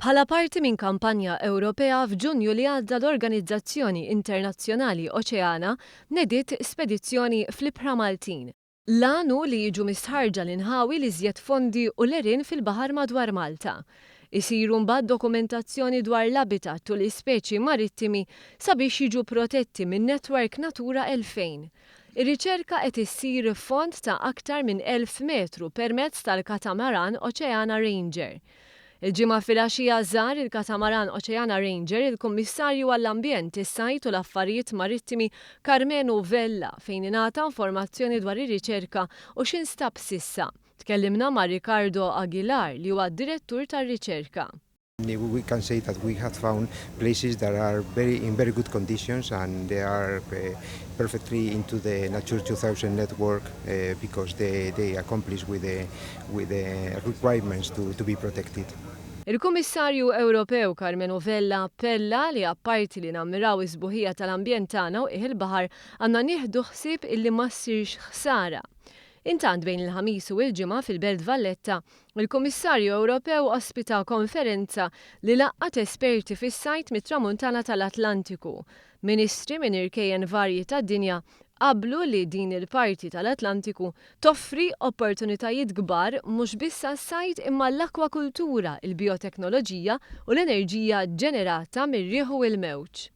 Bħala parti minn kampanja Ewropea, f'Ġunju li għadda l-organizzazzjoni internazzjonali Oċeana nediet spedizzjoni fl-ibħra Maltin. L-għan hu li jiġu mistħarrġa l-inħawi l-iżjed fondi u l-għerien fil-baħar madwar Malta. Isiru mbagħad dokumentazzjoni dwar l-abitat u l-ispeċi marittimi sabiex jiġu protetti min-network Natura 2000. Ir-riċerka qed issir f'fond ta' aktar minn 1,000 metru permezz tal-katamaran Oceana Ranger. Il-Ġimgħa filgħaxija żar il-katamaran Oceana Ranger il-Kummissarju għall-Ambjent, is-Sajd u l-Affarijiet Marittimi Karmenu Vella fejn ingħata informazzjoni dwar ir-riċerka u x'instab s'issa. Tkellimna ma' Ricardo Aguilar li huwa d-direttur tar-riċerka. We can say that we have found places that are very in very good conditions and they are perfectly into the Natura 2000 network because they accomplish with the requirements to be protected. Il-Kummissarju Ewropew Karmenu Vella appella li apparti li nammiraw is-sbuħija tal-ambjent tagħna u il-baħar għandna nieħdu ħsieb illi ma ssirx ħsara. Intant bejn il-Ħamis u l-Ġimgħa fil-Belt Valletta, il-Kummissarju Ewropew ospita konferenza li laqqat esperti fis-sajd mit-Tramuntana tal-Atlantiku. Ministri minn irkejjen varji tad-dinja qablu li din il-parti tal-Atlantiku toffri opportunitajiet kbar mhux biss għas-sajd imma l-akwakultura, il-bioteknoloġija u l-enerġija ġenerata mir-riħ u l-mewġ.